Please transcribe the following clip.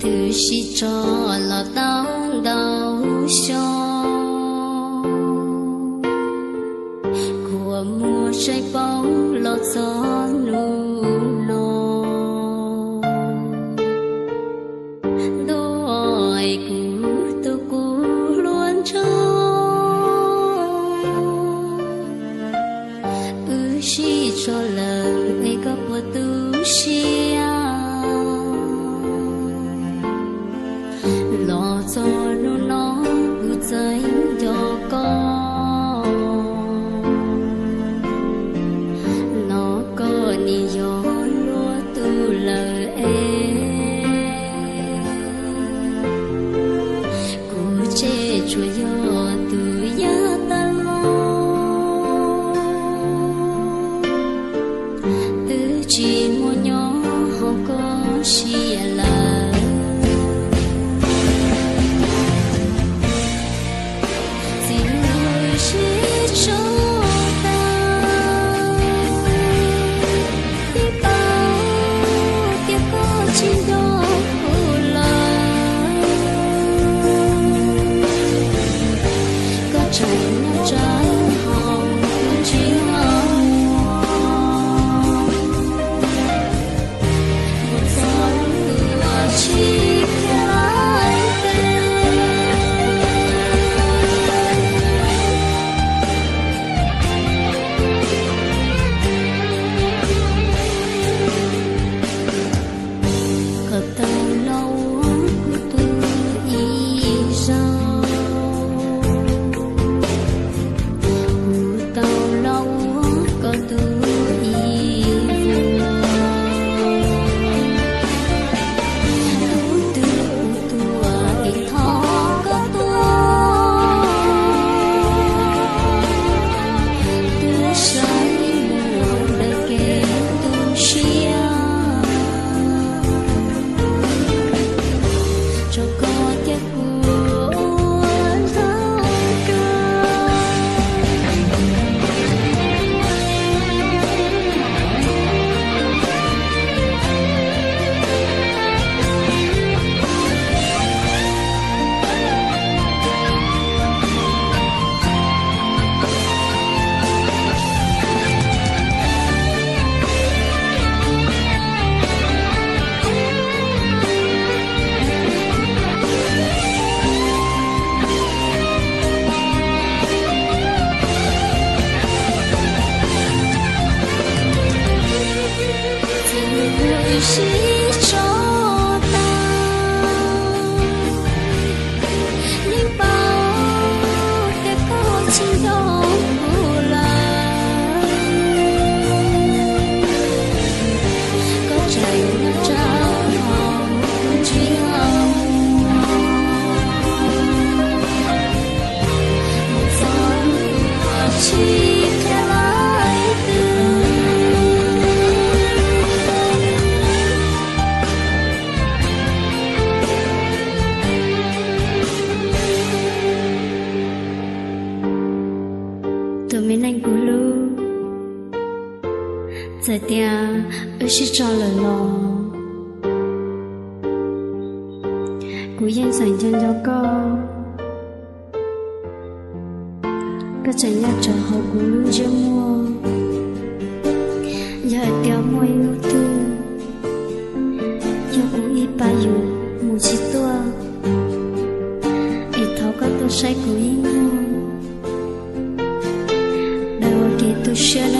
Wb sib tso los tau ntau xyoo, kua muag saib paub los txog hnub no. Ntuj, kuv tus kuv hluas nraug, wb sib tso lawm es koj puas tu siab? Los txog hnub no kuv txawm nco koj, no koj nim yog luag tus lawm es, kuv ces tsuas yog tus yawg tag los, twb tsis muaj nyob hauv koj siab lawm. Txij wb sib tso tas, yeej paub tias koj tsis nco kuv lawm. Koj tseem nyob tsawv hauv kuv ntsej muag, mus txog lub tshib khiav lawm tes. Koj tau los ua kuv tus ib zaug, kuv tau los ua koj tus ib vuag. Hnub twg kuv tuaj es thov koj tuaj, tuaj saib mus ntawm kev tu siab, tso koj thiab kuv ua nraug kawg. Txij wb sib tso tas, yeej paub tias koj tsis nco kuv lawm. Koj tseem nyob tsawv hauv kuv ntsej muag, mus txog lub tshib khiav lawm tes. Tus me neeg kuv hlub, txawm tias wb sib tso lawm los kuv yeej tseem nco nco koj. Koj tseem nyob tsawv hauv kuv lub ntsej muag. Yog hais tias muaj ib hnub twg yog kuv ib pas yus mus tsis tuaj, es thov koj tuaj saib kuv ib nyuag, daws ua kev tu siab